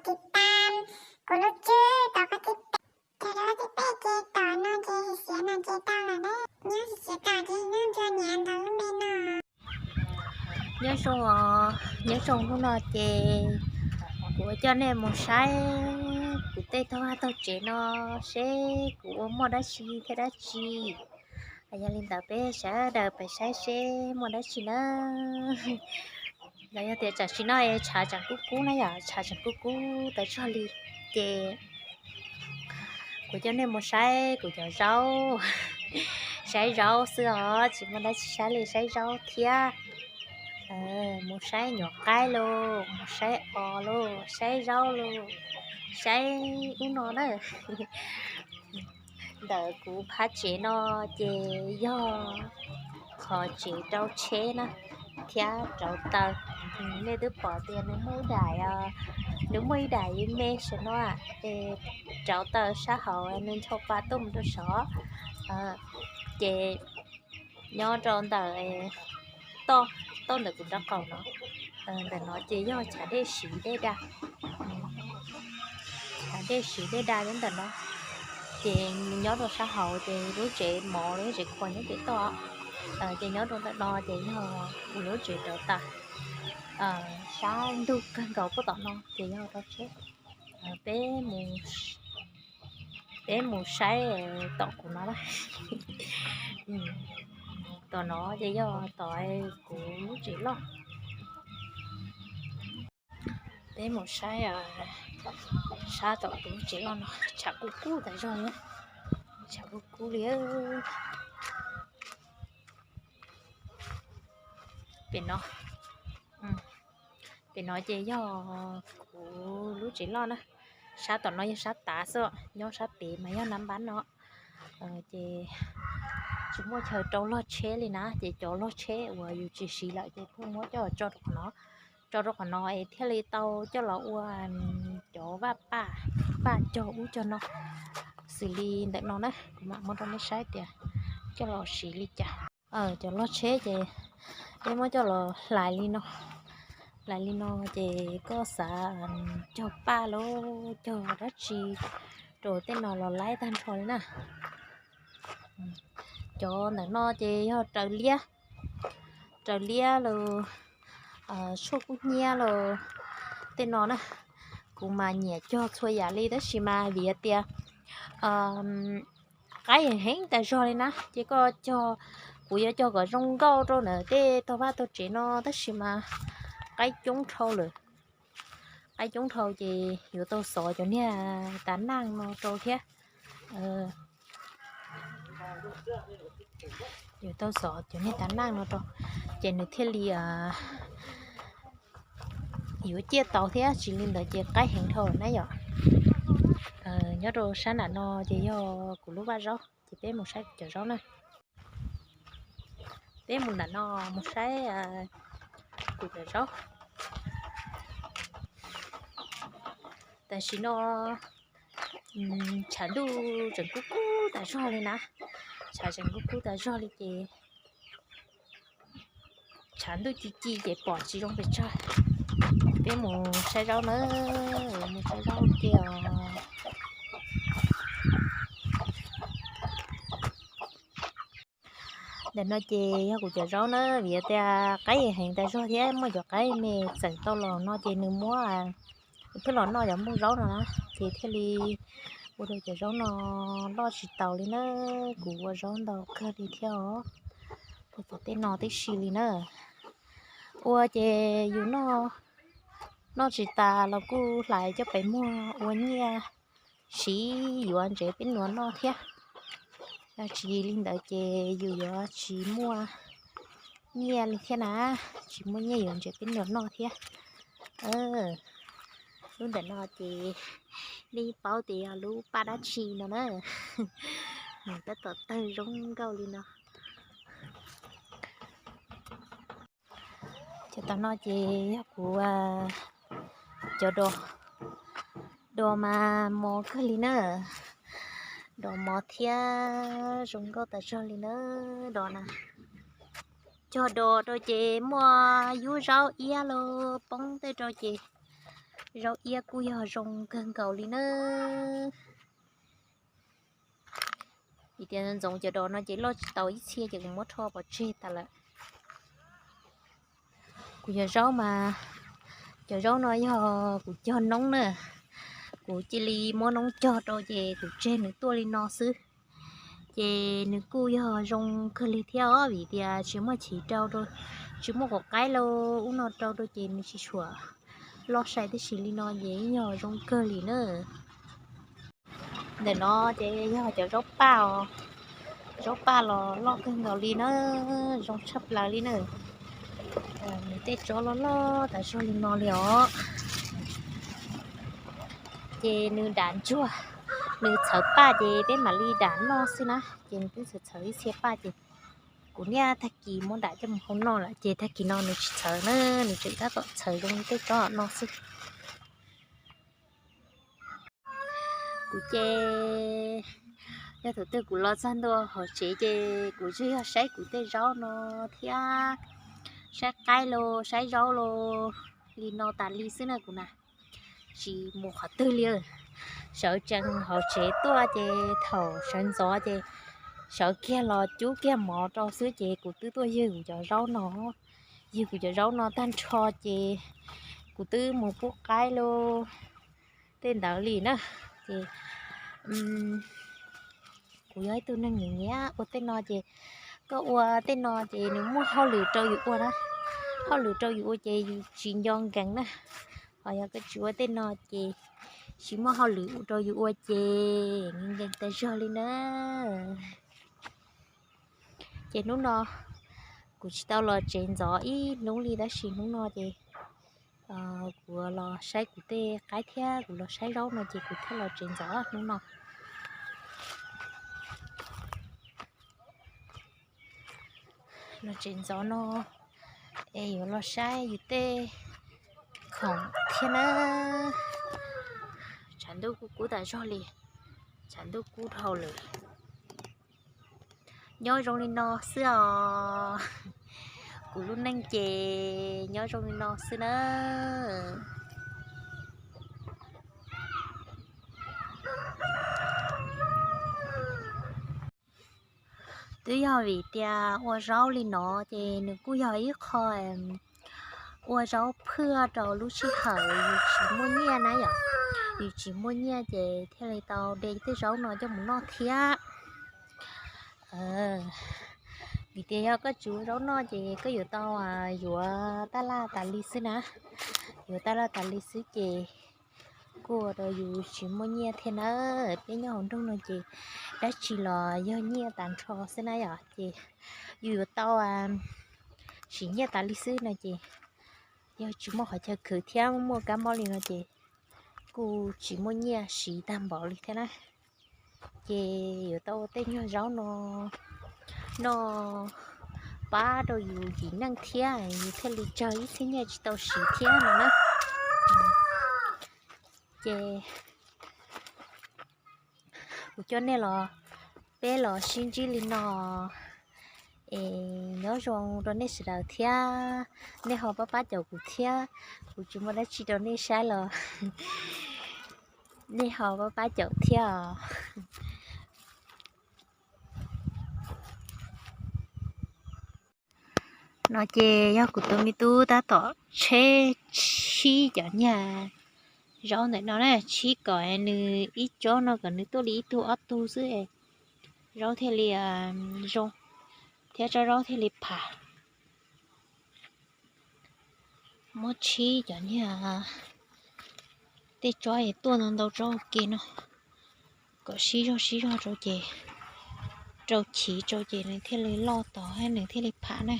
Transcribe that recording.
Tiv tam kuv lub tswb tau koj tib teg, ces lub tib teg ces tom no ces xiav no ces tau lawm na. Nyob xiav tom ces nyob nrog nyiam ntawm lub me no. Nyob zoo os, nyob zoo hnub no ces kuv coj nej mus saib kuv tej tog vaj tog tsev no seb kuv ua muaj dab tsi thiab dab tsi. Yog li ntawd peb sawv daws pais saib seb muaj dab tsi na. Los yog tias tam sim no es tshav tseem kub kub na yom, tshav tseem kub kub tas zog li ces kuv coj nej mus saib kuv cov zaub, saib zaub xwb os, tsis muaj dab tsi saib li, saib zaub thiab. Mus saib nyuam qaib lauj, mus saib os lauj, saib zaub lauj, saib ub no na. Ntawm kuv phab tsev no ces yog qhov tsev rau tsheb na thiab rauv taws. Nej twb pom tias nws muaj ib daim, nws muaj ib daim me saum no, rauv taws sab hauv nws ncho pa tuaj mus rau saud. Ces nyob rau ntawm toj, toj ntawm kuv nraub qaum no, ntawm no ces yog chav dej siv dej da, chav dej siv dej da nyob ntawm no. Ces nyob rau sab hauv ces lub tsev mov lub tsev khuas nyob pem toj, ces nyob rau ntawm no ces yog kuv lub tsev rauv taws. Sab ntug kawg nkaus puag tom no ces yog rau tsheb. Peb mus saib tom kuv no na. Tom no ces yog tom kuv lub tsev loj. Peb mus saib sab tom kuv lub tsev loj no, tshav kub kub tas zog li, tshav kub kub li. Pem no, pem no ces yog kuv lub tsev loj na. Sab tom no yog sab tav xwb, nyob sab pem mas yog nab npab no. Ces tsis muaj chaw rau log tsheb li na, ces cov log tsheb uas yus tsis siv lawm ces kuj muab coj tso rau qhov no, tso rau qhov no es thiaj li tau coj los ua cov vaj paj, paj cog ub cog no. Xws li ntawm no na, kuv mam muab rau nej saib tias coj los siv li cas. Cov log tsheb ces peb muab coj los hlais li no, hlais li no ces koj xav cog paj los cog dab tsi rau tej no los laib tag nrho li na. Cov ntawm no ces yog raws liab, raws liab los, tshuaj kub hnyiab los tej no na. Kuv mas nyiam cog txhua yam li tab sis mas vim tias qaib heev tas zog li na ces koj cog, kuv yuav cog kom zoo nkauj rau ntawm tej tog vaj tog tsev no tab sis mas qaib coob dhau lawm. Qaib coob dhau ces yuav tau xov cov niag tav naj no rau thiab. Yuav tau xov cov niag tav naj no rau ces nws thiaj li yuav ciaj tau thiab, tsis li ntawd ces qaib heev dhau na yom. Nyob rau sab nram no ces yog kuv lub vaj zaub ces peb mus saib cov zaub na. Peb mus nram no mus saib kuv cov zaub. Tam sim no tshav ntuj tseem kub kub tas zog li na, tshav tseem kub kub tas zog li ces tshav ntuj ci ci ces pom tsis zoo pes tsawg. Peb mus saib zaub na, mus saib zaub tiag. Ntawm no ces yog kuv cov zaub na, vim tias qaib heev tas zog thiab muaj cov qaib me txeem tau los no ces nws muab, nws thiaj los noj cov nplooj zaub no na, ces thiaj li ua rau cov zaub no loj tsis taus li na. Kuv ua zaub ntau kawg li thiab os, puag tom tej no tib si li na. Ua ces yus noj, noj tsis tas los kuj hlais coj pem muag ua nyiaj siv yuav ntsev peb nus noj thiab. Tsis li ntawd ces yus yuav tsis muaj nyiaj li thiab na, tsis muaj nyiaj yuav ntsev peb nus noj thiab. Lub ntawm no ces nej paub tias yog lub paj dab tsi no na, nws tab tom tawg zoo nkauj li no. Cov tom no ces yog kuv cov dos, dos mas mos kawg li na, dos mos thiab zoo nkauj tas zog li na, dos na. Cog dos rau ces muaj yub zaub iab los poob tej rau ces Zaub iab kuj yog zoo kawg nkaus li na. Vim tias ntxoov cov dos no ces loj tsis tau ib txhia ces kuv muab rho pov tseg tas lawm. Kuv cov zaub mas, cov zaub no yog kuv cog noob na. Kuv cia li muab noob cog rau ces kuv tseg nws tuaj li no xwb. Ces nws kuj yog zoo kawg li thiab os, vim tias tsis muaj chiv rau, tsis muaj quav qaib los ub no rau rau ces nws tsis tshua loj sai tib si li no ces yeej yog zoo kawg li na. Ntawm no ces yog cov zaub paj os, zaub paj los loj kawg nkaus li na, zoo tshaj plaws li na. Nws tej tsob loj loj tas zog li no li os. Ces nws dam ntsuag, nws txhawv paj ces peb mam li dam noj xwb na, ces nws twb txhawv txhawv ib txhia paj ces kuv niaj tag kis muab dam coj mus hau noj lawm ces tag kis no nws tsis txhawv na, nws tseem tab tom txhawv zoo tej tsob no xwb. Kuv ces yog thaum twg kuv los txog ntua hauv tsev ces kuv tsuas yog saib kuv tej zaub no thiab, saib qaib los saib zaub los li no tas li xwb na kuv na. Tsis mus qhov twg li, sawv tsees hauv tsev tuaj ces thaum sawv ntxov ces sawv kiag los cub kiag mov rau xwb ces kuv twb tuaj ywg kuv cov zaub no. Ywg kuv cov zaub no tag nrho ces kuv twb mus pub qaib los tej ntawd li na. Ces kuv yog ib tug neeg nyiam nyiam ua tej no ces koj ua tej no ces nws muaj hauj lwm rau yus ua na. Hauj lwm rau yus ua ces yus tsis nco nkees na. Ho yog koj tsis ua tej no ces tsis muaj hauj lwm rau yus ua ces nkees tas zog li na. Ces hnub no kuv tsis tau los tsev ntxov ib hnub li tab sis hnub no ces kuv los saib kuv tej qaib thiab kuv los saib zaub no ces kuv thiaj los tsev ntxov hnub no. Los tsev ntxov no es yuav los saib yus tej khoom thiab na. Tshav ntuj kub kub tas zog li, tshav ntuj kub dhau lawm. Nyob zoo li no xwb os. Kuv lub neej ces nyob zoo li no xwb na. Twb yog vim tias ua zaub li no ces nws kuj yog ib qho ua zaub phwj rau lub sij hawm yus tsis muaj nyiaj na yom. Yus tsis muaj nyiaj ces thiaj li tau de tej zaub no coj mus noj thiab. Vim tias yog koj tsis ua zaub noj ces koj yuav tau yuav taj laj tas li xwb na. Yuav taj laj tas li xwb ces kuj ua rau yus tsis muaj nyiaj thiab na. Peb nyob hauv nroog no ces dab tsi los yog nyiaj tag nrho xwb na yom. Ces yus yuav tau siv nyiaj tas li xwb no ces yog tsis muaj qhov chaw khwv thiab muaj kab mob li no ces kuj tsis muaj nyiaj siv tag npaum li thiab na. Ces yuav tau ua tej nyuag zaub no noj pab rau yus yim neej thiab yus thiaj li tsawg ib txhiab nyiaj tsis tau siv thiab no na. Ces kuv coj nej los, peb los sib ntsib li no es nyob zoo rau nej sawv daws thiab. Nej ho pab pab caum kuv thiab, kuv tsis muaj dab tsi rau nej saib los nej ho pab pab caum thiab os. No ces yog kuv tus me tub tab tom tsheb tshib cov nyuag zaub ntawm no na, tshib kom nws ib tsob no kom nws tuaj li ib tug ob tug xwb, zaub thiaj li zoo thiab tsob zaub thiaj li pham. Muab tshib cov nyuag tej tsob es tuaj ntau ntau tsob ua ke no kom sib zog sib zog rau ces, rau chiv rau ces nws thiaj li loj tod thiab nws thiaj li pham na.